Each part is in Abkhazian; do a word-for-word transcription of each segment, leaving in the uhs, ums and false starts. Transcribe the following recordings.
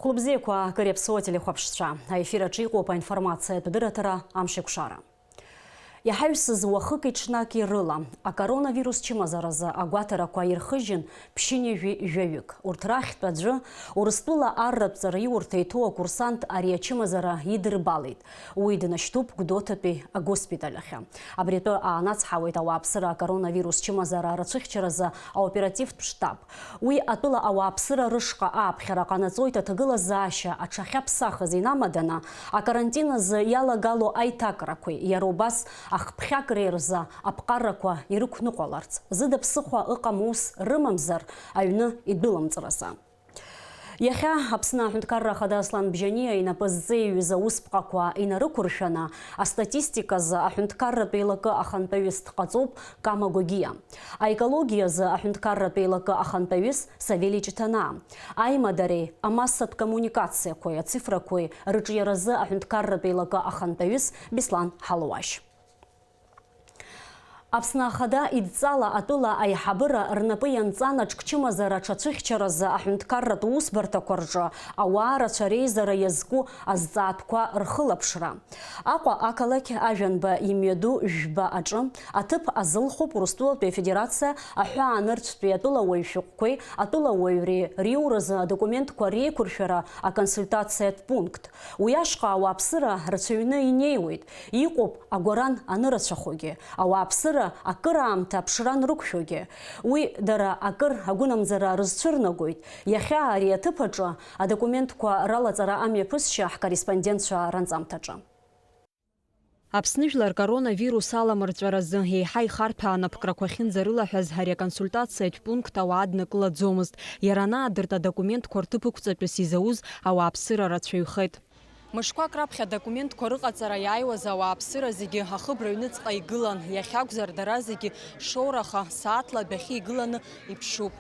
Хәылбзиақәа, акыр иаԥсуа телехәаԥшцәа. Аефир аҿы иҟоуп аинформациатә дырраҭара Амшеикәшара. Иҳаҩсыз уахыки-ҽнаки рыла, акоронавирус чымазаразы агәаҭарақәа ирхыжьын ԥшьынҩажәи жәаҩык. Урҭ рахьтә аӡәы Урыстәыла арратә ҵараиурҭа иҭоу акурсант ари ачымазара идырбалеит. Уи днашьҭуп Гәдоуҭатәи агоспиталь ахь. Абри атәы аанацҳауеит ауааԥсыра акоронавирус чымазара рацәыхьчаразы аоперативтә штаб. Уи атәыла ауааԥсыра рышҟа ааԥхьара ҟанаҵоит аҭагылазаашьа аҽахьаԥсахыз инамаданы, акарантин азы иалагало аиҭакрақәеи, иара убас ахԥхьакреи рзы аԥҟарақәа ирықәныҟәаларц. Зыда ԥсыхәа ыҟам ус рымамзар, аҩны идәылымҵразы. Иахьа Аԥсны аҳәынҭқарра ахада Аслан Бжьаниа инапы зҵеиҩыз аусԥҟақәа инарықәыршәаны, астатистиказы аҳәынҭқарратә еилакы ахантәаҩыс дҟаҵоуп Кама Гогиа. Аекологиазы аҳәынҭқарратә еилакы ахантәаҩыс Савелий Ҷыҭанаа. Аимадареи амассатә коммуникациақәеи ацифрақәеи рыҿиаразы аҳәынҭқарратә еилакы ахантәаҩыс Беслан Ҳалуашь. Аԥсны Ахада идҵала атәыла аиҳабыра рнапы ианҵан аҿкчымазара аҽацәыхьчаразы аҳәынҭқарратә усбарҭақәа рҿы ауаа рацәа реизара иазку азҵаатәқәа рхылаԥшра. Аҟәа ақалақь Ажәанба имҩаду жәба аҿы аҭыԥ азылхуп Урыстәылатәи Афедерациа аҳәаанырцәтәи атәылауаҩ шәҟәқәеи атәылауаҩреи риуразы адокументқәа реиқәыршәара аконсультациатә пункт. Уи ашҟа ауааԥсыра рацәаҩны инеиуеит, иҟоуп агәаран анырацәахогьы, ауааԥсыра акыраамҭа аԥшра анрықәшәогьы. Уи дара акыр агәынамӡара рызцәырнагоит. Иахьа ари аҭыԥ аҿы адокументқәа ралаҵара амҩаԥысшьа ҳкорреспондентцәа ранҵамҭаҿы. Аԥсны жәлар коронавирус аламырҵәаразы еиҳа ихарҭәааны аԥкрақәа ахьынӡарылаҳәаз ари аконсультациатә пункт ауаа днакылаӡомызт. Иара анаадырт адокументқәа рҭыԥ ықәҵатәыс изауз ауааԥсыра рацәаҩхеит. Мышқәак раԥхьа адокументқәа рыҟаҵара иааиуаз ауааԥсыра зегьы ахыбра аҩныҵҟа игылан, иахьакәзар дара зегьы шоураха сааҭла адәахьы игыланы иԥшуп.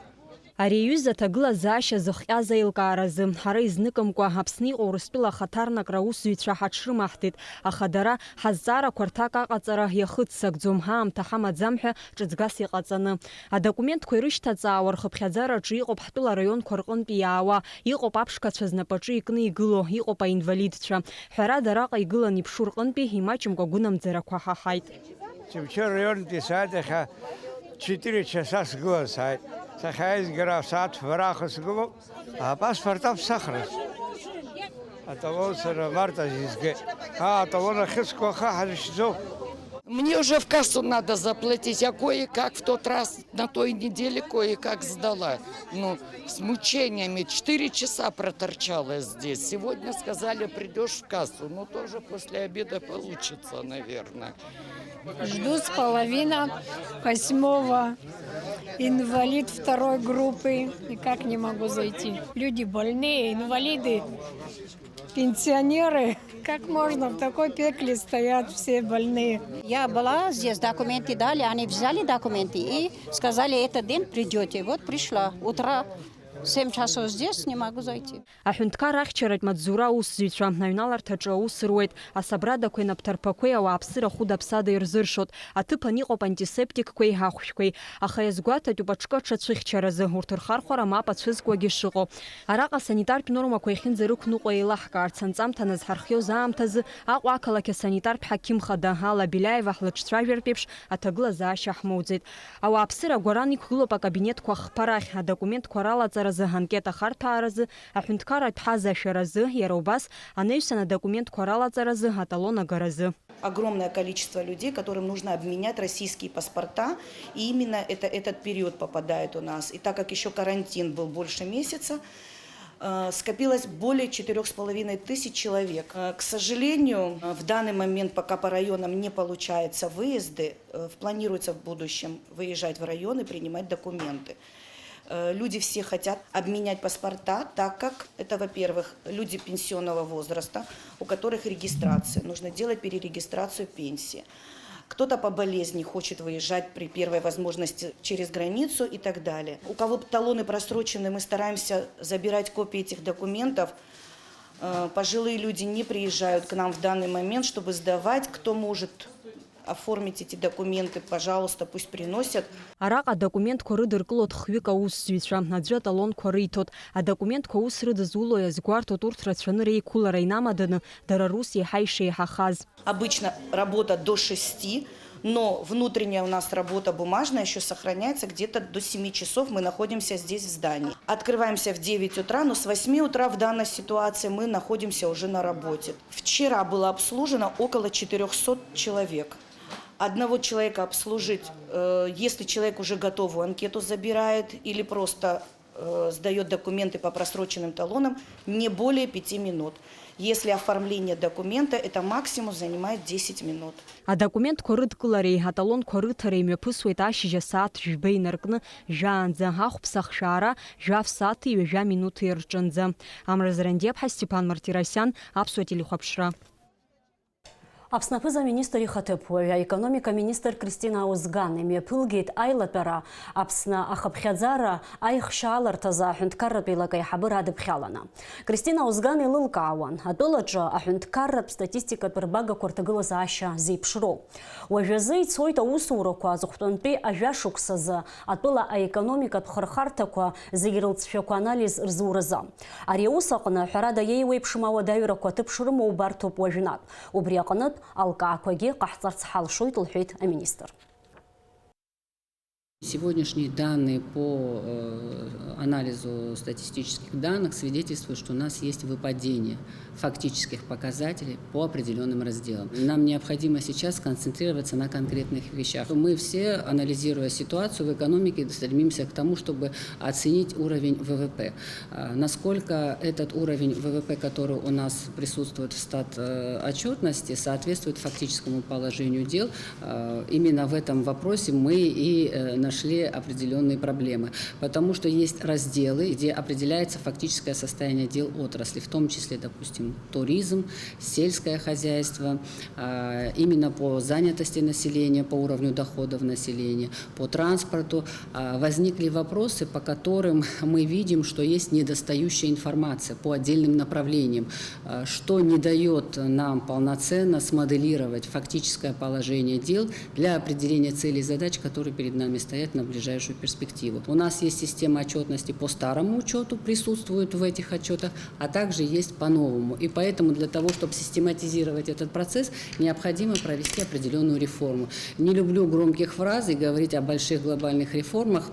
Ари аҩыза аҭагылазаашьа зыхҟьаз аилкааразы ҳара изныкымкәа Аԥсны иҟоу Урыстәыла ахаҭарнакра аусзуҩцәа ҳаҽрымаҳҭеит, аха дара ҳазҵаарақәа рҭак аҟаҵара иахыццакӡом, аамҭа ҳамаӡам ҳәа ҿыҵгас иҟаҵаны. Адокументқәа ирышьҭаҵаауа рхыԥхьаӡараҿы иҟоуп ҳтәыла араионқәа рҟынтәи иаауа, иҟоуп аԥшқацәа знапаҿы икны игылоу, иҟоуп аинвалидцәа. Ҳәарада, араҟа игылан иԥшу рҟынтәи имаҷымкәа гәынамӡарақәа ҳаҳаит. Чымчы араионтәи сааит иахьа четыре часа сгылан сааит. Сахьааизгара асааҭ фба раахыс сгылоуп. Апаспорт аԥсахраз. Аталон сара март азы изгеит. Аа, аталон ахьыскуа ахы ҳаршьӡом. Мне уже в кассу надо заплатить. Я кое-как в тот раз, на той неделе кое-как сдала. Ну, с мучениями. Четыре часа проторчала здесь. Сегодня сказали, придёшь в кассу. Ну, тоже после обеда получится, наверное. Жду с половины восьмого. Инвалид второй группы. Никак не могу зайти. Люди больные, инвалиды, пенсионеры. Как можно в такой пекле стоят все больные? Я была здесь, документы дали, они взяли документы и сказали, этот день придёте. Вот пришла. Утро семь часов здесь, не могу зайти. Аҳәынҭқар ахьчаратә маҵзура аусзуҩцәа аҩналарҭаҿы аус руеит, асабрадақәеи анапҭарԥақәеи ауааԥсыра хәыда-ԥсада ирзыршоит, аҭыԥан иҟоуп антисептикқәеи ахәшәқәеи, аха иазгәаҭатәуп аҿкы аҽацәыхьчаразы, урҭ рхархәара мап ацәызкуагьы шыҟоу. Араҟа санитартә нормақәа иахьынӡарықәныҟәо еилаҳкаарц анҵамҭа назҳархиоз аамҭазы Аҟәа ақалақь асанитартә ҳақьымхада Алла Беляева ҳлыҿцәажәартә еиԥш аҭагылазаашьа ҳмоуӡеит. Ауааԥсыра агәаран иқәгылоуп акабинетқәа хԥарахь, адокументқәа ралаҵаразы, анкета ахарҭәааразы, аҳәынҭқарратә ҳазашәаразы, иара убас анаҩсан адокументқәа ралаҵаразы, аталон агаразы. Огромное количество людей, которым нужно обменять российские паспорта, и именно это, этот период попадает у нас. И так как ещё карантин был больше месяца, э, скопилось более четырёх с половиной тысяч человек. Э, к сожалению, э, в данный момент пока по районам не получаются выезды, э, в-, планируется в будущем выезжать в районы, принимать документы. Э, люди все хотят обменять паспорта, так как это, во-первых, люди пенсионного возраста, у которых регистрация, нужно делать перерегистрацию пенсии. Кто-то по болезни хочет выезжать при первой возможности через границу и так далее. У кого талоны просрочены, мы стараемся забирать копии этих документов. Э, пожилые люди не приезжают к нам в данный момент, чтобы сдавать. Кто может, Оформить эти документы, пожалуйста, пусть приносят. Араҟа адокументқәа рыдыркылоит хҩык аусзуҩцәа, аӡәы аталонқәа риҭоит. Адокументқәа аус рыдызуло иазгәарҭоит урҭ рацәаны реиқәылара инамаданы дара рус еиҳа ишеиҳахаз. Обычно работа до шести, но внутренняя у нас работа бумажная еще сохраняется где-то до семи часов. Мы находимся здесь в здании. Открываемся в девять утра, но с восьми утра в данной ситуации мы находимся уже на работе. Вчера было обслужено около четырёхсот человек. Одного человека обслужить, э, если человек уже готовую анкету забирает или просто э, сдаёт документы по просроченным талонам, не более пяти минут. Если оформление документа, это максимум занимает десять минут. Адокументқәа рыдкылареи аталонқәа рыҭареи мҩаԥысуеит ашьыжь асааҭ жәба инаркны жәаанӡа, ахәԥса ахшәаара жәаф сааҭи ҩажәа минуҭи рҿынӡа. Амра Зарандиаԥҳа, Степан Мартиросиан, Аԥсуа телехәаԥшра. Аԥсны аԥыза-министр ихаҭыԥуаҩ, аекономика министр Кристина Аузган имҩаԥылгеит аилатәара Аԥсны ахыԥхьаӡара аихшьааларҭазы аҳәынҭқарратә еилак аиҳабыра адыԥхьаланы. Кристина Аузган еилылкаауан, атәылаҿы аҳәынҭқарратә статистикатә рбагақәа рҭагылазаашьа зеиԥшроу. Уажәазы ицоит аусурақәа, аҵыхәтәантәи ажәа шықәсазы атәыла аекономикатә хырхарҭақәа зегь рылҵшәақәа анализ рзуразы. Ари аус аҟны, ҳәарада, еиуеиԥшым ауадаҩрақәа аҭыԥ шрымоу убарҭоуп уажәнатә. Убри аҟнытә, алкаақәагьы ҟаҳҵарц ҳалшоит, лҳәеит аминистр. Сегодняшние данные по э, анализу статистических данных свидетельствуют, что у нас есть выпадение фактических показателей по определенным разделам. Нам необходимо сейчас сконцентрироваться на конкретных вещах. Мы все, анализируя ситуацию в экономике, стремимся к тому, чтобы оценить уровень ВВП. А, насколько этот уровень ВВП, который у нас присутствует в стат э, отчетности, соответствует фактическому положению дел, э, именно в этом вопросе мы и э, нашли определенные проблемы. Потому что есть разделы, где определяется фактическое состояние дел отрасли, в том числе, допустим, туризм, сельское хозяйство, а, именно по занятости населения, по уровню доходов населения, по транспорту, а, возникли вопросы, по которым мы видим, что есть недостающая информация по отдельным направлениям, а, что не дает нам полноценно смоделировать фактическое положение дел для определения целей и задач, которые перед нами стоят на ближайшую перспективу. У нас есть система отчетности по старому учету, присутствует в этих отчетах, а также есть по-новому. И поэтому для того, чтобы систематизировать этот процесс, необходимо провести определенную реформу. Не люблю громких фраз и говорить о больших глобальных реформах.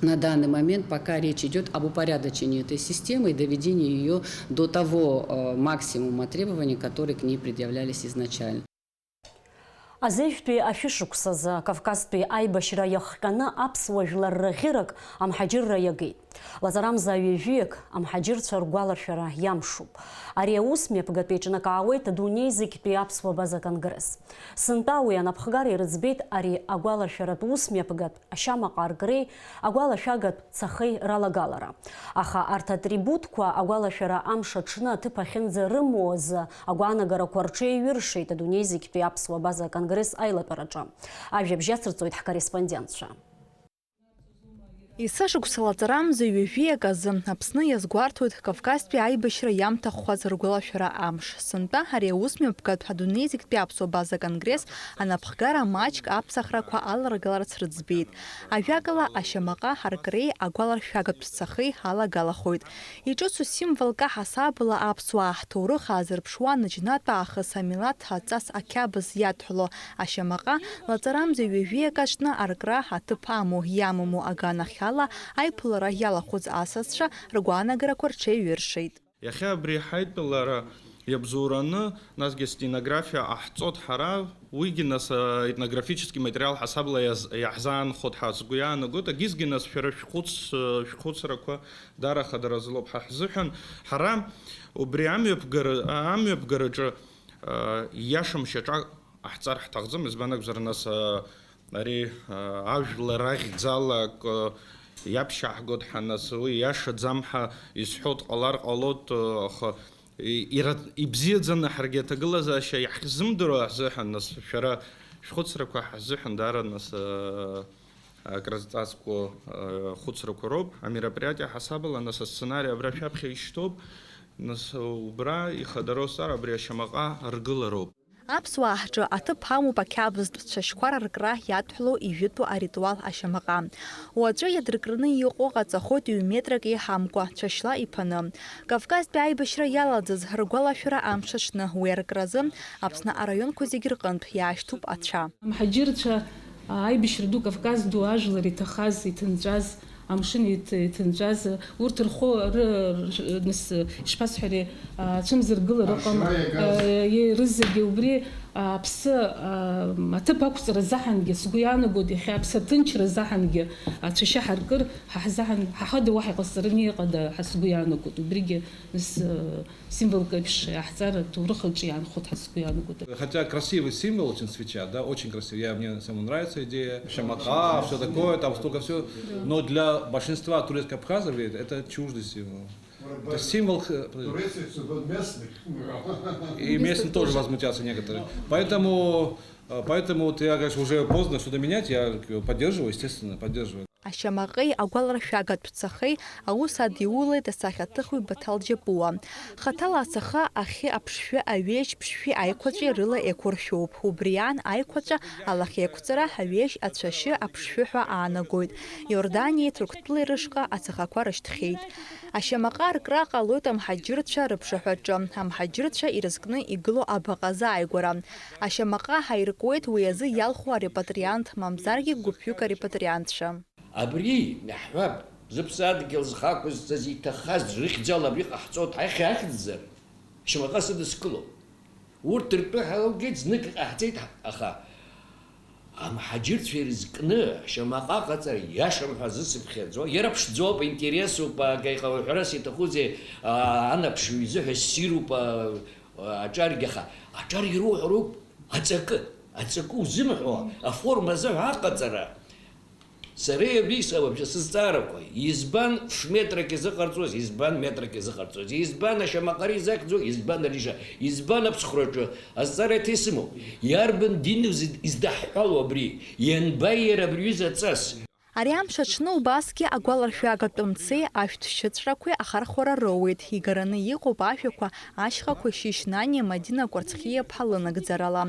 На данный момент пока речь идет об упорядочении этой системы и доведении ее до того э, максимума требований, которые к ней предъявлялись изначально. Азеижәтәи ашәышықәсазы Кавказтәи аибашьра иахҟьаны аԥсуа жәлар рӷьырак амҳаџьырра иагеит. Лаҵарамза ҩажәиак амҳаџьырцәа ргәалашәара иамшуп. Ари аус мҩаԥгатә еиҿнакаауеит адунеи зегьтәи аԥсуа база конгресс. Сынтәа уи анапхгара ирыӡбеит ари агәалашәаратә ус мҩаԥгатә ашьамаҟа аркреи агәалашәагатә цахеи ралагалара. Аха арҭ атрибутқәа агәалашәара амш аҽны аҭыԥ ахьынӡарымоу азы агәаанагарақәа рҽеиҩыршеит адунеи зегьтәи аԥсуа база конгресс аилатәараҿы. Ажәабжь ацырҵоит ҳкорреспондентцәа. Есышықәса лаҵарамза ҩажәиак азы Аԥсны иазгәарҭоит Кавказтәи аибашьра иамҭаххаз ргәалашәара амш. Сынтәа ари аус мҩаԥгатә адунеи зегьтәи аԥсуа база конгресс анапхгара маҷк аԥсахрақәа аларгаларц рыӡбеит. Ажәакала, ашьамаҟа аркреи агәаларшәагатә цахеи алагалахоит. Иҿыцу символк аҳасабала аԥсуаа ҳҭоурых аазырԥшуа, наџьнатә аахыс амилаҭ аҵас ақьабз иадҳәало ашьамаҟа лаҵарамза ҩажәиак аҿны аркра аҭыԥ амоу, иамаму аганахьала аиԥылара иалахәыз асасцәа ргәаанагарақәа рҽеиҩыршеит. Иахьа абри ҳаидтәалара иабзоураны, насгьы стенографиа ҟаҳҵоит ҳара, уигьы нас, а, етнографический материал ҳасабла иаз-, иаҳзаанхоит ҳәа сгәы иаанагоит, агьызгьы нас шәара шәхәыц-, шәхәыцрақәа даара хадара злоуп ҳа ҳзыҳәан. Ҳара убри амҩаԥгара, амҩаԥгараҿы, а, ииашам шьаҿак ҟаҳҵар ҳҭахӡам, избан акәзар, нас, а, Ари, аа, ажәлар ахьӡала акы иаԥшьааҳгоит ҳәа, нас, уи иашаӡам ҳәа изҳәо дҟалар ҟалоит, аха и-, ира-, ибзиаӡаны ҳаргьы аҭагылазаашьа иаҳзымдыруа ҳзыҳәан, нас, шәара шәхәыцрақәа ҳзыҳәан даара, нас, аа, акрызҵазкуа, аа, хәыцрақәа роуп. Амероприатие ҳасабала, нас, асценари абра шәаԥхьа ишьҭоуп, нас, убра ихадароу азҵаара абри ашьамаҟа аргылароуп. Аԥсуаа ҳҿы аҭыԥ амоуп ақьабзтә цәашьқәа раркра иадҳәалоу ижәытәу аритуал ашьамаҟа. Уаҵәы иадыркраны иҟоу ҟаҵахоит ҩ-метрак еиҳамкәа, цәашьла иԥаны. Кавказтәи аибашьра иалаӡаз ргәалашәара амш аҽны уи аркразы Аԥсны араионқәа зегьы рҟынтә иаашьҭуп ацәа. Амҳаџьырцәа, аибашьра ду, Кавказ ду ажәлар иҭахаз, иҭынҵәаз, амшын иҭ-, иҭынҵәаз, урҭ рхәы ры-, ры-, нас, ишԥасҳәари, а, цәымзаргылар ыҟам. Аршьра иагаз. Э, е-, рызегьы убри, а, аԥсы, а, аҭыԥ ақәҵара азаҳангьы сгәы иаанагоит, иахьа аԥсы аҭынчра азаҳангьы ацәашьы ҳаркыр, ҳа ҳзаҳан, ҳа ҳада уаҳа иҟасҵараны иҟада ҳәа сгәы иаанагоит. Убригьы, нас, э, Символк еиԥш иаҳҵар, аҭоурых аҿы иаанхоит ҳәа сгәы иаанагоит. Хотя красивый символ, очень свеча, да, очень красивый. Я, мне самому нравится идея. Шамака, всё такое, там столько всего. Но для большинства турецко-абхазов ведь это чуждый символ. Это символ, э, Туреций всё местных. И местные тоже возмутятся некоторые. Поэтому, э, поэтому вот я, конечно, уже поздно что-то менять, я, э, поддерживаю, естественно, поддерживаю. Ашьамаҟеи агәаларшәагатә цахеи аус адиулеит асахьаҭыхҩы Баҭал Џьапуа. Хаҭала ацаха ахьы аԥшшәы аҩежь ԥшшәи аиқәаҵәеи рыла еиқәыршәоуп. Убри аан аиқәаҵәа алахьеиқәҵара аҩежь ацәашьы аԥшшәы ҳәа аанагоит. Иорданиеи Ҭырқәтәылеи рышҟа ацахақәа рышьҭхьеит. Ашьамаҟа аркра ҟалоит амҳаџьырцәа рыԥшаҳәаҿы, амҳаџьырцәа ирызкны игылоу абаҟа азааигәара. Ашьамаҟа ҳаиркуеит уи азы иалху арепатриант, мамзаргьы гәыԥҩык арепатриантцәа. Абри, иаҳҳәап, зыԥсадгьыл зхы ақәызҵаз иҭахаз, рыхьӡала абри ҟаҳҵоит, ҳахьӡзар, шьамаҟа сыдыскылом. Урҭ ртәы ҳалгеит, знык иҟаҳҵеит, аха амҳаџьырцәа ирызкны шьамаҟа аҟаҵара иашам ҳәа зысыԥхьаӡо, иара ԥшӡоуп, интересуп, акы иҟоу ҳәарас иаҭахузеи, а, анаԥшҩы изыҳәа ссируп, а, а, аҿаргьы, аха аҿар ируҳәароуп аҵакы, аҵакы узымҳәо, аформа азыҳәа аҟаҵара. Сара иабиса уажәы сызҵаарақәа, избан ф-метрак изыҟарҵоз, избан метрак изыҟарҵоз, избан ашьамаҟара изахьӡу, избан ариша, избан аԥсхәраҿы азҵаара еиҭа исымоуп. Иарбан диныз издаҳҳәало абри? Ианбаи иара абри ҩыза ҵас? Ари амш аҽны убасгьы агәаларшәагатә мцеи ашәҭшьыҵәрақәеи ахархәара роуеит. Игараны иҟоуп ажәақәа ашьхақәа Шьышьнаниа Мадина Кәарцхиаԥҳа лынагӡарала.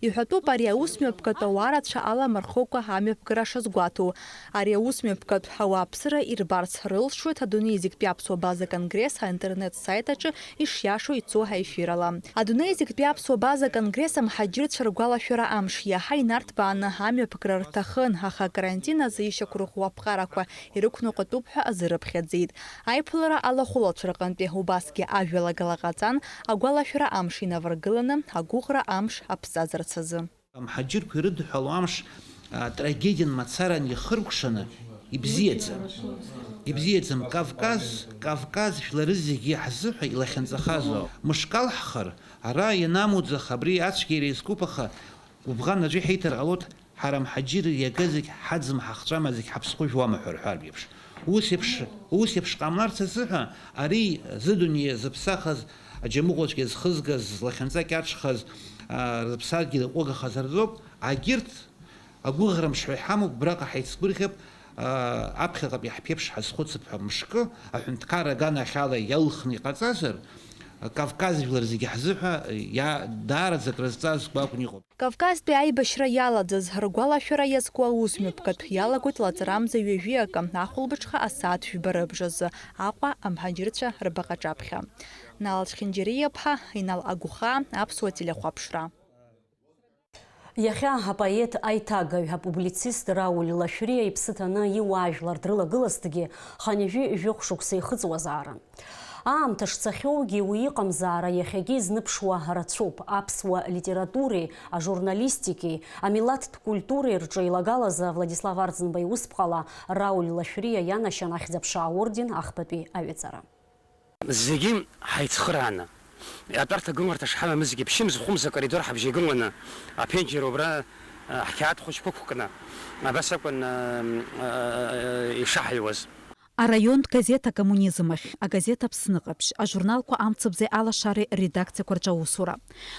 Иҳәатәуп ари аусмҩаԥгатә ауаа рацәа аламырхыкәа амҩаԥгара шазгәаҭоу. Ари аусмҩаԥгатә ауааԥсыра ирбарц рылшоит адунеи зегьтәи аԥсуа-абаза конгресс аинтернет-саит аҿы ишиашоу ицо аефирала. Адунеи зегьтәи аԥсуа-абаза конгресс амҳаџьырцәа ргәалашәара амш иаҳа инарҭбааны амҩаԥгара рҭахын, аха акарантин азы ишьақәырӷәӷәо аԥҟарақәа ирықәныҟәатәуп ҳәа азы рыԥхьаӡеит. Аиԥылара алахәылацәа рҟынтәи убасгьы ажәалагала ҟаҵан, агәалашәара амш инаваргыланы, агәыӷра амш аԥҵазарц азы. Амҳаџьырқәа ирыдҳәалоу амш, а, трагедиан мацаран иахыркәшаны, ибзиаӡам. Ибзиаӡам. Кавказ, Кавказ жәлары зегьы ҳзыҳәа илахьынҵахазоуп. Мышк алҳхыр, ара ианамуӡах абри ацәгьара иазкуп, аха гәыбӷан аӡәы иҳиҭар ҟалоит, ҳара амҳаџьырра иага зегь ҳаӡым, ҳахҵәама зегь ҳаԥсхәы жәуама ҳәа рҳәартә еиԥш. Ус еиԥш, ус еиԥш ҟамларц азыҳәа ари зыдунеи зыԥсахыз, аџьамыӷәацәгьа зхызгаз, злахьынҵа кьаҿхаз, аа, зыԥсадгьыл иҟәыгахаз рзоуп. Агьырҭ агәыӷра мшҳәа иҳамоуп, абраҟа ҳаицгәырӷьап, аа, аԥхьаҟатәи ҳԥеиԥш ҳазхәыцып ҳәа мышкы, аҳәынҭқарра аганахьала иалхны иҟаҵазар, Кавказ жәлар зегьы ҳзыҳәа иа-, даараӡа акрызҵаз гәаҟны иҟоуп. Кавказтәи аибашьра иалаӡаз ргәалашәара иазку аусмҩаԥгатә иалагоит лаҵарамза ҩажәи акы ахәылбыҽха асааҭ жәба рыбжазы Аҟәа амҳаџьырцәа рбаҟа аҿаԥхьа. Нал Чхинџьариа-ԥҳа, Инал Агәхаа, Аԥсуа телехәаԥшра. Иахьа апоет аиҭагаҩ, апублицист Рауль Лашәриа иԥсы ҭаны иуаажәлар дрылагылазҭгьы хынҩажәи жәохә шықәса ихыҵуазаарын. Аамҭа шцахьоугьы уи иҟамзаара иахьагьы изныԥшуа рацәоуп. Аԥсуа литературеи, ажурналистикеи, амилаҭтә культуреи рҿы илагалазы Владислав Арӡынба иусԥҟала Рауль Лашәриа ианашьан Ахьӡ-аԥша аорден ахԥатәи аҩаӡара. Зегьы ҳаицхырааны, атәарҭа гыларҭа шҳамамызгьы, ԥшьымз-хәымз акоридор ҳабжьеигыланы, аԥенџьыр убра, а, ҳқьаад хәыҷқәа ықәкны, абас акәын, а, а, ишаҳаиуаз. Араионтә газеҭ Акоммунизм ахь, агазеҭ Аԥсны ҟаԥшь, ажурналқәа Амцабзеи Алашареи редакциақәа рҿы аусура.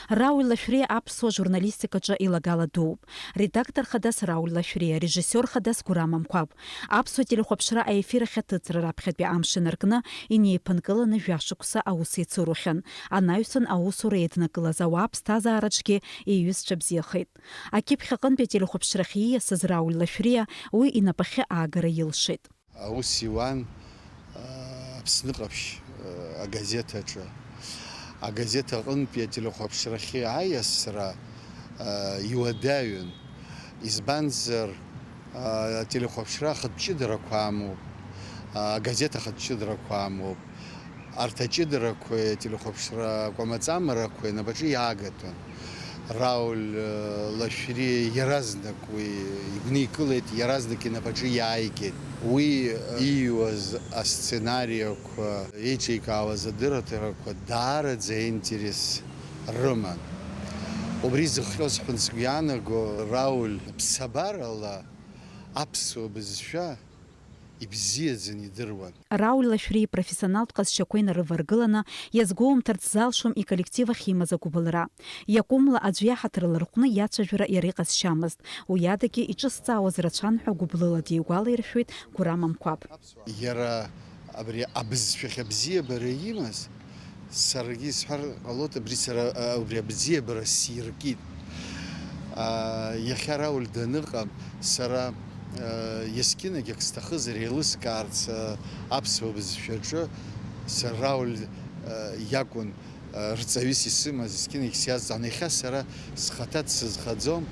Рауль Лашәриа аԥсуа журналистикаҿы илагала дууп. Редактор хадас Рауль Лашәриа, режиссиор хадас Гәырам Амқәаб. Аԥсуа телехәаԥшра аефир ахь аҭыҵра раԥхьатәи амш инаркны, инеиԥынкыланы жәашықәса аус еицырухьан, анаҩсан аусура еиднакылаз ауаа ԥсҭазаараҿгьы иҩызцәа бзиахеит. Акьыԥхь аҟынтәи ателехәаԥшрахь ииасыз Рауль Лашәриа уи инапахьы аагара илшеит. Аус иуан, аа, Аԥсны ҟаԥшь, аа, агазеҭ аҿы. Агазеҭ аҟынтәи ателехәаԥшрахьы аиасра, аа, иуадаҩын. Избанзар, аа, ателехәаԥшра ахатә ҷыдарақәа амоуп, аа, агазеҭ ахатә ҷыдарақәа амоуп. Арҭ аҷыдарақәеи ателехәаԥшра акәамаҵамарақәеи инапаҿы иаагатәын. Рауль, э, Лашәриа иаразнак уи игәникылеит, иаразнак инапаҿы иааигеит. Уи, э, ииуаз асценариақәа, еиҿикаауаз адырраҭарақәа даараӡа аинтерес рыман. Убри зыхҟьоз ҳәа сгәы иаанаго, Рауль ԥсабарала аԥсуа бызшәа ибзиаӡаны идыруан. Рауль Лашәриа ипрофессионалтә ҟазшьақәа инарываргыланы, иазгәоумҭарц залшом иколлектив ахь имаз агәыбылра. Иакәымла аӡә иаҳаҭыр ларҟәны иацәажәара иара иҟазшьамызт. Уи адагьы иҿызҵаауаз рацәан ҳәа гәыблыла дигәалаиршәоит Гәырам Амқәаб. Иара абри абызшәахь абзиабара имаз, саргьы исҳәар ҟалоит, абри сара, а, убри абзиабара сиркит. А, иахьа Рауль даныҟам, сара, а, есқьынагь ак сҭахызар еилыскаарц, а, аԥсуа бызшәаҿы сара Рауль, а, иакәын, а, рҵаҩыс исымаз, есқьынагь сиазҵаан. Иахьа сара схаҭа дсызхаӡом,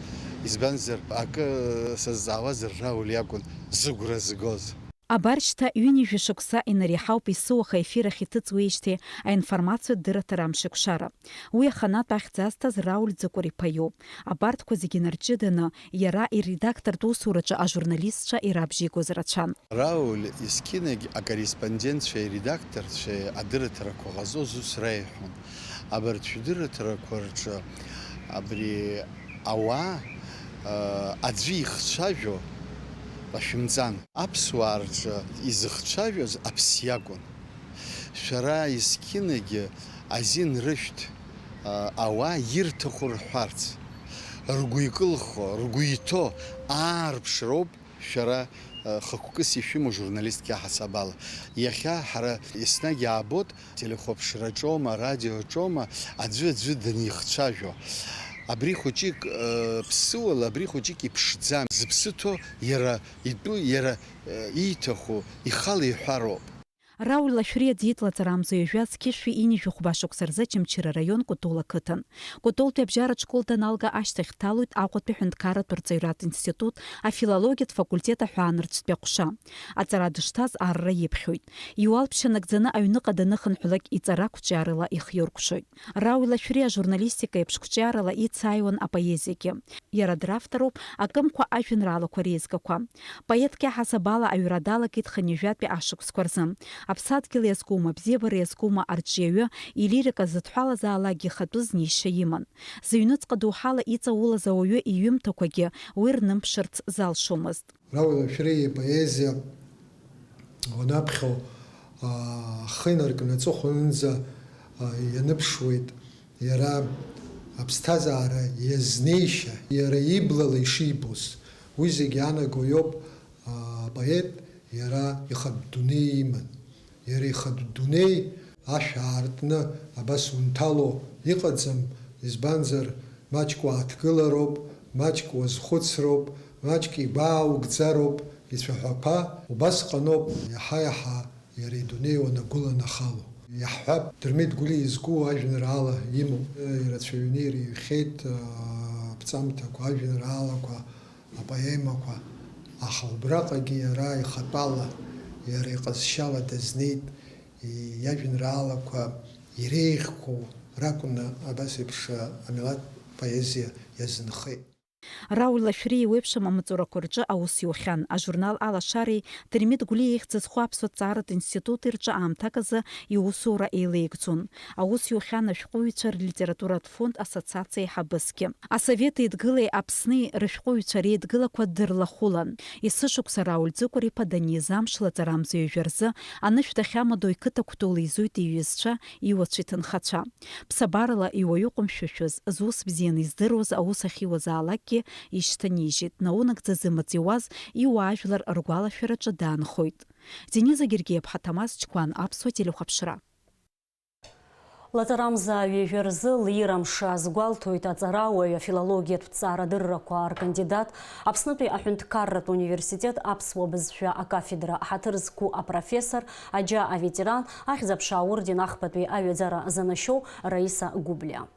избанзар, акы сазҵаауазар Рауль иакәын зыгәра згоз. Абар шьҭа ҩынҩажәа шықәса инареиҳауп есыуаха ефир ахь иҭыҵуеижьҭеи аинформациатә дырраҭара Амшеикәшара. Уи аханатә ахьӡ азҭаз Рауль Ӡыкәыр-иԥа иоуп. Абарҭқәа зегьы нарҷыданы, иара иредактортә усураҿы ажурналистцәа ирабжьеигоз рацәан. Рауль есқьынагь акорреспондентцәеи аредакторцәеи адырраҭарақәа ҟазҵоз ус раиҳәон. Абарҭ шәдырраҭарақәа рҿы абри ауаа, ыы, аӡәы ихцәажәо лашәымҵан. Аԥсуаа рҿы изыхцәажәоз аԥсы иакәын. Шәара есқьынагьы азин рышәҭ, ыы, ауаа ирҭаху рҳәарц. Ргәы икылхо, ргәы иҭоу аарԥшроуп. Шәара, э, хықәкыс ишәымоу журналистк иаҳасаб ала. Иахьа ҳара еснагь иаабоит, телехәаԥшраҿоума, арадиоаҿоума, аӡәы аӡәы данихцәажәо. Абри хәыҷык, э, ԥсыуала, абри хәыҷык иԥшӡам. Зыԥсы ҭоу иара итәы, иара, э, ииҭаху, ихала иҳәароуп. Рауль Лашәриа диит лаҵарамза ҩажәа зқьышәи ҩынҩажәи хәба шықәса рзы Очамчыра араион Кәтол ақыҭан. Кәтолтәи абжьаратә школ даналга ашьҭахь дҭалоит Аҟәатәи аҳәынҭқарратә рҵаҩратә институт афилологиатә факультет аҳәаанырцәтәи аҟәша. Аҵара дышҭаз арра иԥхьоит. Иуалԥшьа нагӡаны аҩныҟа даныхынҳәлак иҵара қәҿиарала ихиоркәшоит. Рауль Лашәриа ажурналистика еиԥш қәҿиарала ицааиуан апоезиагьы. Иара дравторуп акымқәа ажәеинраалақәа реизгақәа. Поетк иаҳасаб ала аҩра далагеит хынҩажәатәи ашықәсқәа рзы. Аԥсадгьыл иазкума, абзиабара иазкума арҿиаҩы илирика зыдҳәалазаалакгьы ихатәы знеишьа иман. Зыҩныҵҟа доуҳала иҵаулаз ауаҩы иҩымҭақәагьы уи рнымԥшырц залшомызт. Рауль Лашәриа ипоезиа уанаԥхьо, аа, ахы инаркны аҵыхәанынӡа, аа, ианыԥшуеит. Иара аԥсҭазаара иазнеишьа, иара иблала ишибоз, уи зегь иаанаго иоуп, аа, апоет иара ихатә дунеи иман. Иара ихатә дунеи ашә аартны абас унҭало иҟаӡам, избанзар, маҷк уааҭгылароуп, маҷк уазхәыцроуп, маҷк игәааугӡароуп, ицәаҳәақәа убасҟаноуп, иаҳа-иаҳа иара идунеи уанагәыланахало. Иаҳҳәап, Дырмит Гәлиа изку ажәеинраала имоуп. Ирацәаҩны ирыҩхьеит, аа, аԥҵамҭақәа, ажәеинраалақәа, апоемақәа, аха убраҟагьы иара ихатәала, иара иҟазшьала дазнеит, иажәеинраалақәа иреиӷьқәоу ракәны абас еиԥш амилаҭ поезиа иазынхеит. Рауль Лашәриа иеиуеиԥшым амаҵурақәа рҿы аус иухьан. Ажурнал Алашареи Дырмит Гәлиа ихьӡ зху аԥсуа ҭҵааратә институти рҿы аамҭак азы иусура еилеигӡон. Аус иухьан ашәҟәыҩҩцәа рлитературатә фонд ассоциациа аиҳабысгьы. Асовет Еидгылеи Аԥсни рышәҟәыҩҩцәа реидгылақәа дырлахәылан. Есышықәса Рауль Ӡыкәыр-иԥа даниз амш лаҵарамза ҩажәа рзы анышә дахьамадоу иқыҭа Кәтол изуит иҩызцәа, иуацәа, иҭынхацәа. Ԥсабарала иуаҩы ҟәымшәышәыз, зус бзианы издыруаз аус ахьиуазаалакгьы ишьҭанижьит, наунагӡа зымаҵ иуаз иуаажәлар ргәалашәараҿы даанхоит. Дениза Гергиаԥҳа, Ҭамаз Чқәан, Аԥсуа телехәаԥшра. Лаҵарамза ҩажәа рзы лирамш азгәалҭоит аҵарауаҩ, афилологиатә ҭҵаарадыррақәа ркандидат, Аԥснытәи аҳәынҭқарратә университет аԥсуа бызшәа акафедра аҳаҭыр зқәу апрофессор, аџьа аветеран, Ахьӡ-аԥша аорден ахԥатәи аҩаӡара занашьоу Раиса Гәыблиа.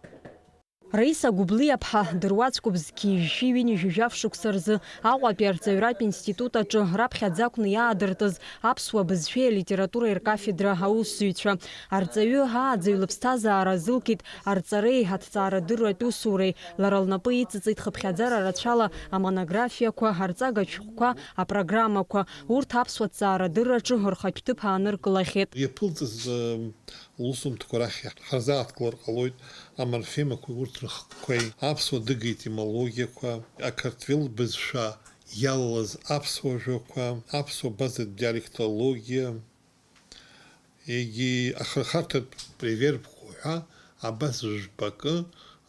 Раиса Гәыблиаԥҳа дыруаӡәкуп зқьи жәшәи ҩынҩажәи жәаф шықәса рзы Аҟәатәи арҵаҩратә институт аҿы раԥхьаӡа акәны иаадыртыз аԥсуа бызшәеи алитературеи ркафедра аусзуҩцәа. Арҵаҩы ааӡаҩ лыԥсҭазаара азылкит арҵареи аҭҵаарадырратә усуреи, лара лнапы иҵыҵит хыԥхьаӡара рацәала амонографиақәа, арҵага шәҟәқәа, апрограммақәа, урҭ аԥсуа ҭҵаарадырраҿы рхатә ҭыԥ ааныркылахьеит. Иаԥылҵыз, ы, лусумҭақәа рахь ҳарзааҭгылар ҟалоит аморфемақәеи урҭ рыхкқәеи, аԥсуа адыга етимологиақәа, ақырҭуел бызшәа иалалаз аԥсуа жәақәа, аԥсуа базатә диалектологиа, егьи ахырхарҭатә ревербқәа ҳәа абас жәпакы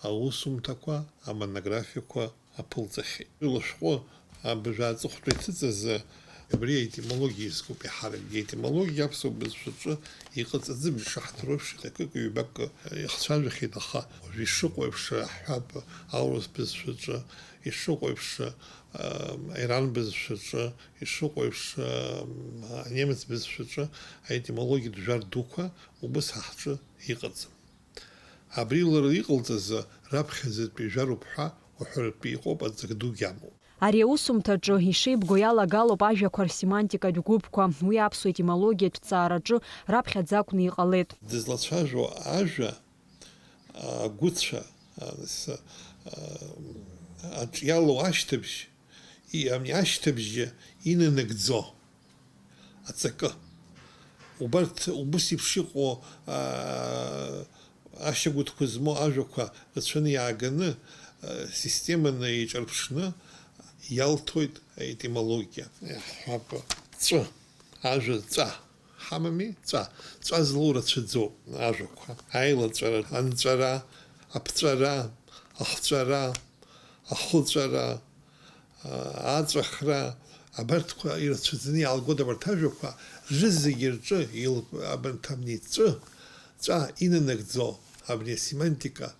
аусумҭақәа, амонографиақәа аԥылҵахьеит. Уи лышәҟәы абыржәы аҵыхәтәа иҭыҵыз абри аетимологиа иазкуп еиҳаракгьы. Аетимологиа аԥсуа бызшәаҿы иҟаҵаӡам, ишаҳдыруа еиԥш, акык-ҩбак ихцәажәахьеит, аха уажәы ишыҟоу еиԥш ҳҳәап, аурыс бызшәаҿы, ишыҟоу еиԥш, ам, аиран бызшәаҿы, ишыҟоу еиԥш, ам, анемец бызшәаҿы аетимологиатә жәар дуқәа убыс ҳа ҳҿы иҟаӡам. Абри лара иҟалҵаз раԥхьаӡатәи жәаруп ҳәа уҳәаратәы иҟоуп, аҵак дугьы амоуп. Ари аусумҭаҿы ишеибгоу иалагалоуп ажәақәа рсемантикатә гәыԥқәа. Уи аԥсуа етимологиатә ҭҵаараҿы раԥхьаӡа акәны иҟалеит. Дызлацәажәо ажәа, агәыцәа, а, с-, а, аҿиало ашьҭыбжь, и-, ами, ашьҭыбжьы инанагӡо аҵакы. Убарҭ убыс еиԥш иҟоу, аа, ашьагәыҭқәа змоу ажәақәа рацәаны иааганы, аа, системаны еиҿарԥшны иалҭоит аетимологиа. Иаҳҳәап, ҵәы, ажәа ҵәа ҳамами, ҵәа, ҵәа злоу рацәаӡоуп ажәақәа. Аилаҵәара, анҵәара, аԥҵәара, ахҵәара, ахәыҵәара, аҵәахра, абарҭқәа ирацәаӡаны иаалгоит абарҭ ажәақәа, рызегьы рҿы ил-, абарҭ амни ҵәы, ҵәа инанагӡо абри асемантика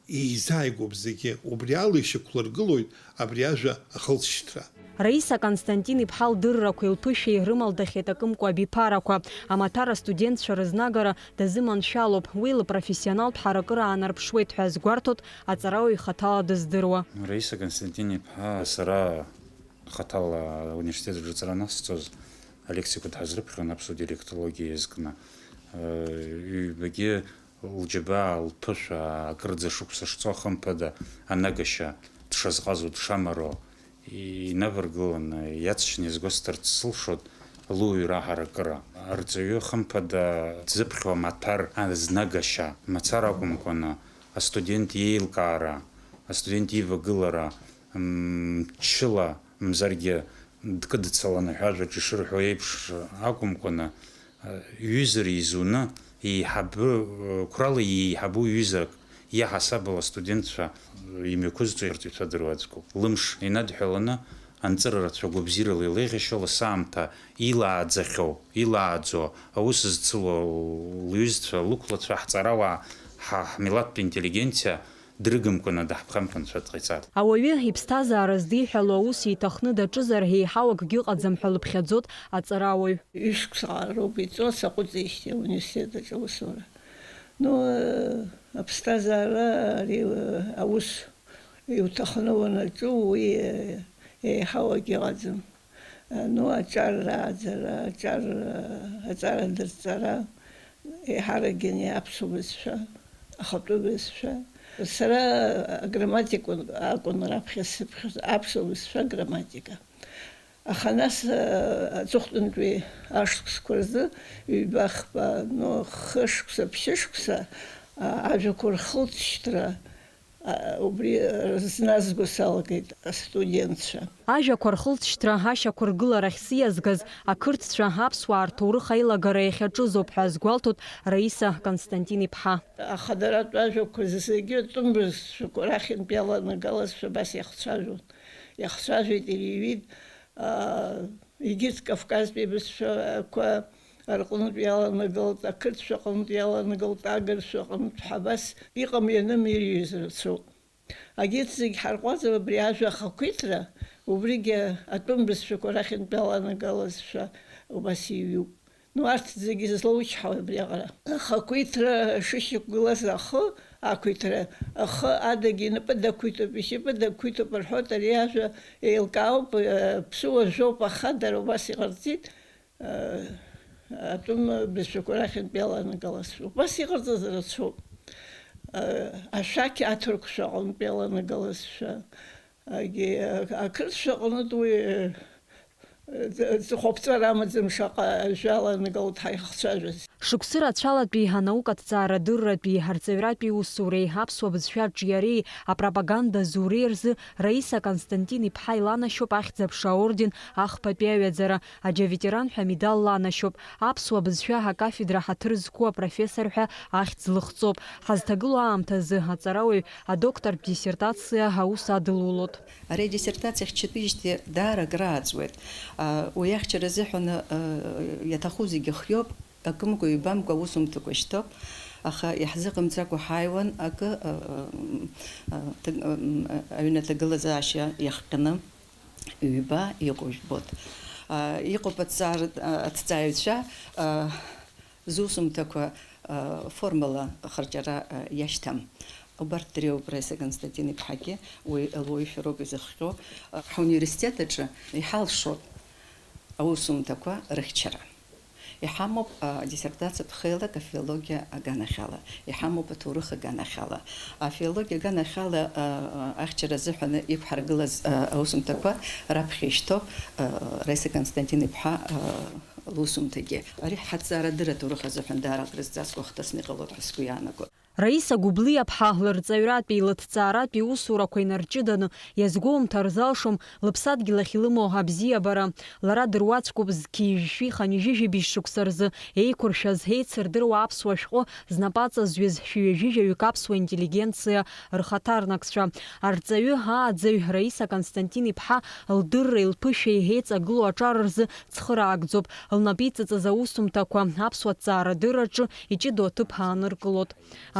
еизааигәоуп зегьы, убри ала ишьақәлыргылоит абри ажәа ахылҵшьҭра. Раиса Константин-иԥҳа лдыррақәеи лԥышәеи рымалдахьеит акымкәа абиԥарақәа. Амаҭәар астудентцәа рызнагара дазыманшәалоуп, уи лпрофессионалтә ҳаракыра аанарԥшуеит ҳәа азгәарҭоит аҵарауаҩ ихаҭала дыздыруа. Раиса Константин-иԥҳа, сара хаҭала ауниверситет аҿы аҵара анасҵоз, алеқциақәа дҳазрыԥхьон аԥсуа диалектологиа иазкны. Ҩбагьы лџьабаа, лԥышәа, акырӡа шықәса шцо, хымԥада, анагашьа дшазҟазо, дшамароу инаваргыланы, иаҵшьны иазгәасҭарц сылшоит луаҩра аҳаракыра. Арҵаҩы, хымԥада, дзыԥхьо амаҭәар азнагашьа мацара акәымкәаны, астудент иеилкаара, астудент ивагылара, мчыла, мзаргьы дкыдцаланы ҳәа ажәаҿы ишырҳәо еиԥш акәымкәаны, ҩызара изуны, еиҳабы, қәрала иеиҳабу ҩызак иаҳасабала астудентцәа имҩақәызҵо ирҵаҩцәа дыруаӡәкуп. Лымш инадҳәаланы, анҵыра рацәа гәабзиарала илеиӷьашьо, лассы аамҭа илааӡахьоу, илааӡо аус зцыло лҩызцәа, лықәлацәа, ҳҵарауаа, ҳа-, ҳмилаҭтә интеллигенциа дрыгымкәаны даҳԥхамԥынцәа дҟаиҵар. Ауаҩы иԥсҭазаара здиҳәало аус иҭахны даҿызар, еиҳау акгьы ыҟаӡам ҳәа лыԥхьаӡоит аҵарауаҩ. Ҩышықәса роуп иҵуа саҟәыҵижьҭеи ауниверситет аҿы аусура. Ну, э, аԥсҭазаара ари, э, аус иуҭахны уанаҿу, уи, э, еиҳау акгьы ыҟаӡам. Ну, аҿар рааӡара, аҿар, аҵара дырҵара, еиҳаракгьы ани аԥсуа бызшәа, ахатәы бызшәа, Сара аграмматика акәын раԥхьа сыԥхьоз, аԥсуа бызшәа аграмматика. Аха нас, а, аҵыхәтәантәи ашықәсқәа рзы, ҩба-хԥа, ну, хышықәса, ԥшьышықәса, а, ажәақәа рхылҵшьҭра, а, убри, а, зназго салагеит астудентцәа. Ажәақәа рхылҵшьҭра ашьақәыргыларахь сиазгаз ақырҭцәа аԥсуаа рҭоурых аилагара иахьаҿызоуп ҳәа азгәалҭоит Раиса Константин-иԥҳа. Ахадаратә ажәақәа зегьы атәым бызшәақәа рахьынтә иаланагалазшәа абас иахцәажәон. Иахцәажәеит, иреиҩит, аа, егьырҭ Кавказтәи абызшәақәа рҟынтә иаланагалт, ақырҭшәа аҟынтә иаланагалт, агыршәа аҟынтә ҳәа абас иҟам-ианым ирҩыз рацәоуп. Егьырҭ зегь ҳарҟәаҵып абри ажәа ахақәиҭра, убригьы атәым бызшәақәа рахьынтә иаланагалазшәа убас иҩуп. Ну, арҭ зегьы злоучҳауа абриаҟара. Ахақәиҭра шышьақәгылаз ахы ақәиҭра, ахы адагьы инапы дақәиҭуп, ишьапы дақәиҭуп рҳәоит, ари ажәа еилкаауп, э, ԥсуа жәоуп, аха дара убас иҟарҵеит, э, атәым бызшәақәа рахьынтә иаланагалазшәа. Убас иҟарҵаз рацәоуп. Э, ашәақь аҭырқәшәа аҟынтә иаланагалазшәа, агьи, э, ақырҭшәа аҟынтә уи, э, Ҵыхәаԥҵәара амаӡам шаҟа ажәала анагалт ҳаихцәажәаз. Шықәсы рацәалатәи анаукатә ҭҵаарадырратәи арҵаҩратәи усуреи аԥсуа бызшәа аҿиареи апропаганда зуреи рзы Раиса Константин-иԥҳа иланашьоуп Ахьӡ-аԥша аорден ахԥатәи аҩаӡара, аџьаветеран ҳәа амедал ланашьоуп, аԥсуа бызшәа акафедра ҳаҭыр зқәу апрофессор ҳәа ахьӡ лыхҵоуп. Ҳазҭагылоу аамҭазы аҵарауаҩ адоктортә диссертациа аус адылулоит. Ари адиссертациа ахьчаԥижьҭеи даара акрааҵуеит. А, уи ахьчара азыҳәан, а, иаҭаху зегьы хиоуп, акымкәа-ҩбамкәа аусумҭақәа шьҭоуп, аха иаҳзыҟамҵакәа ҳааиуан акы, а, а, м, а, ҭаг-, м, а, аҩны аҭагылазаашьа иахҟьаны ҩба иҟоу жәбоит. А, иҟоуп аҭҵаара-, а, аҭҵааҩцәа, а, Зусумҭақәа, а, формала ахырҵәара, а, иашьҭам. Убарҭ дреиуоуп Раиса Константин-иԥҳагьы, уи луаҩышәа роуп изыхҟьо. А, ҳуниверситет аҿы иҳалшоит аусумҭақәа рыхьчара. Иҳамоуп, а, диссертациатә хеилак афилологиа аганахьала, иҳамоуп аҭоурых аганахьала. Афилологиа аганахьала, а, а, ахьчара азыҳәан иқәҳаргылаз, а, аусумҭақәа раԥхьа ишьҭоуп, а, Раиса Константин-иԥҳа, а, лусумҭагьы. Ари ҳаҭҵаарадырра аҭоурых азыҳәан даара акрызҵазкуа хҭысны иҟалоит ҳәа сгәы иаанагоит. Раиса Гәыблиаԥҳа лырҵаҩратәи лыҭҵааратәи усурақәа инарҷыданы иазгәоумҭар залшом лыԥсадгьыл ахь илымоу абзиабара. Лара дыруаӡәкуп зқьи жәшәи хынҩажәи жәибжь шықәса рзы еиқәыршәаз, еицырдыруа аԥсуа шәҟәы знапы аҵазҩыз шәи ҩажәи жәаҩык аԥсуа интеллигенциа рхаҭарнакцәа. Арҵаҩы, ааӡаҩ Раиса Константин-иԥҳа лдырреи лԥышәеи еиҵагылоу аҿар рзы цхыраагӡоуп, лнапы иҵыҵыз аусумҭақәа аԥсуа ҭҵаарадырраҿы иҷыдоу аҭыԥ ааныркылоит.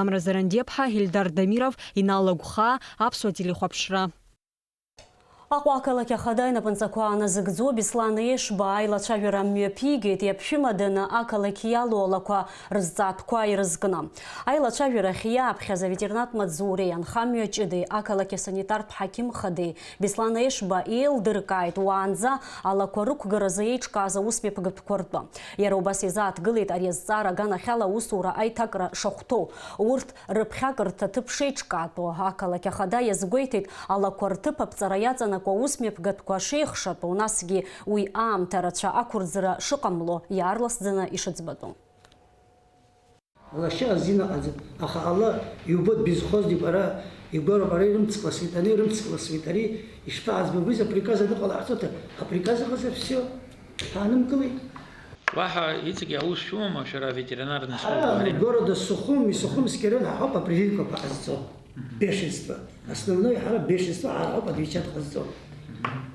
Амра Зарандиаԥҳа, Ельдар Дамиров, Инал Агәхаа, Аԥсуа телехәаԥшра. Аҟәа ақалақь ахада инапынҵақәа ааназыгӡо Беслан Ешба аилацәажәара мҩаԥигеит, иаԥшәымаданы ақалақь иалоу алақәа рызҵаатәқәа ирызкны. Аилацәажәарахь иааԥхьаз аветеринартә маҵзуреи анхамҩа ҷыдеи ақалақь асанитартә ҳақьым хадеи Беслан Ешба еилдыркааит уаанӡа алақәа рықәгаразы еиҿкааз аусмҩаԥгатәқәа ртәы. Иара убас изааҭгылеит ари азҵаара аганахьала аусура аиҭакра шахәҭоу, урҭ рыԥхьакырҭа ҭыԥ шеиҿкаатәу. Ақалақь ахада иазгәеиҭеит, алақәа рҭыԥ аԥҵара иаҵанакуа аусмҩаԥгатәқәа шеихшатәу, насгьы уи аамҭа рацәа ақәырӡра шыҟамло иаарласӡаны ишыӡбатәу. Лашьа азин ыҟаӡам, аха ала иубоит бизхозгьы бара, игәароуп, ара ирымцкласуеит, ани ирымцкласуеит, ари ишԥаҳаӡбо, уи априказ аныҟалаҳҵоҭа, априказ ыҟазар, всё, ҳаанымгылеит. Уаҳа иҵегь аус шәымоума шәара аветеринарный служба? Ҳара ари города Сухум, Сухумский район ҳаҳауп апрививкақәа ҟазҵо. Бешенство. Основное ҳара бешенство ҳара ҳауп отвечать ҟазҵо.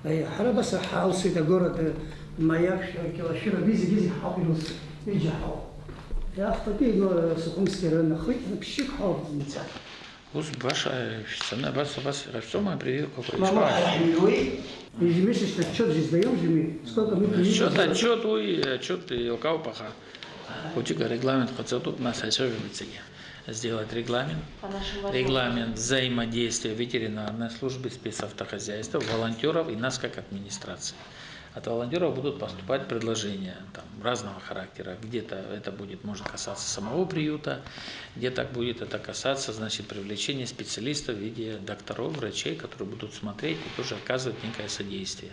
Аи, ҳара абас ҳалсуеит агорода Маиак, Шәаркьала, Шәыра, абри зегьы зегь ҳауп ирылсуеит. Ҩыџьа ҳауп. Иахԥатәи, ну, Сухумский район ахыҵ, ну, ԥшьҩык ҳауп зынӡа. Ус баша шәцаны абас, абас ҟашәҵома, апрививкақәа? Мама, ишԥа? Ҳара ҳҩуеит. Ежемесячно отчёт же сдаём же мы, сколько мы прививок сделали. Отчёт, отчёт, уи, отчёт еилкаауп, аха хәыҷык арегламент ҟаҵатәуп, нас ҳаицәажәап иҵегьы. Сделать регламент. По нашим возможностям. Регламент взаимодействия ветеринарной службы, спецавтохозяйства, волонтёров и нас как администрации. От волонтеров будут поступать предложения там, разного характера. Где-то это будет, может касаться самого приюта, где-то будет это касаться, значит, привлечения специалистов в виде докторов, врачей, которые будут смотреть и тоже оказывать некое содействие.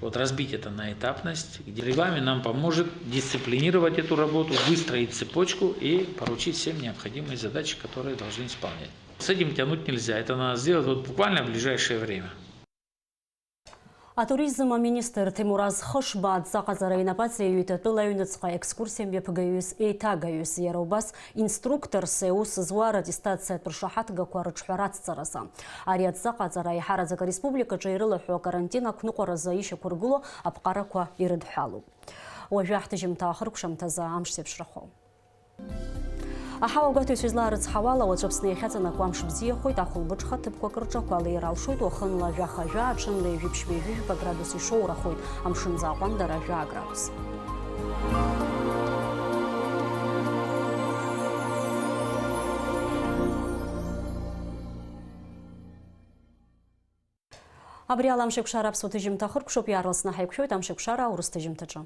Вот разбить это на этапность, где регламент нам поможет дисциплинировать эту работу, выстроить цепочку и поручить всем необходимые задачи, которые должны исполнять. С этим тянуть нельзя, это надо сделать вот буквально в ближайшее время. Атуризм аминистр Ҭемураз Хышба адҵаҟаҵара инапаҵаҩит атәыла аҩныҵҟа екскурсиа мҩаԥгаҩыс, еиҭагаҩыс, иара убас инструкторс аус зуа раттестациатә ршаҳаҭгақәа рыҿҳәаратә ҵаразы. Ари адҵаҟаҵара аиҳараӡак ареспубликаҿы ирылаҳәоу акарантин ақәныҟәаразы ишьақәыргылоу аԥҟарақәа ирыдҳәалоуп. Уажәы ҳҭыжьымҭа ахыркәшамҭазы амш зеиԥшрахоу. Аҳауа гәаҭаҩцәа излаарыцҳауала, уаҵәы Аԥсны иахьаҵанакуа амш бзиахоит, ахәылбыҽха ҭыԥқәак рҿы ақәа леира алшоит, уахынла жәаха-жәа, аҽынла ҩажәи ԥшьба-ҩажәи жәаба градус ишоура ахоит, амшынӡы аҟәандара жәа градус. Абри ала Амшеикәшара аԥсуа ҭыжьымҭа ахыркәшоуп, иаарласны ҳаиқәшәоит Амшеикәшара аурыс ҭыжьымҭаҿы.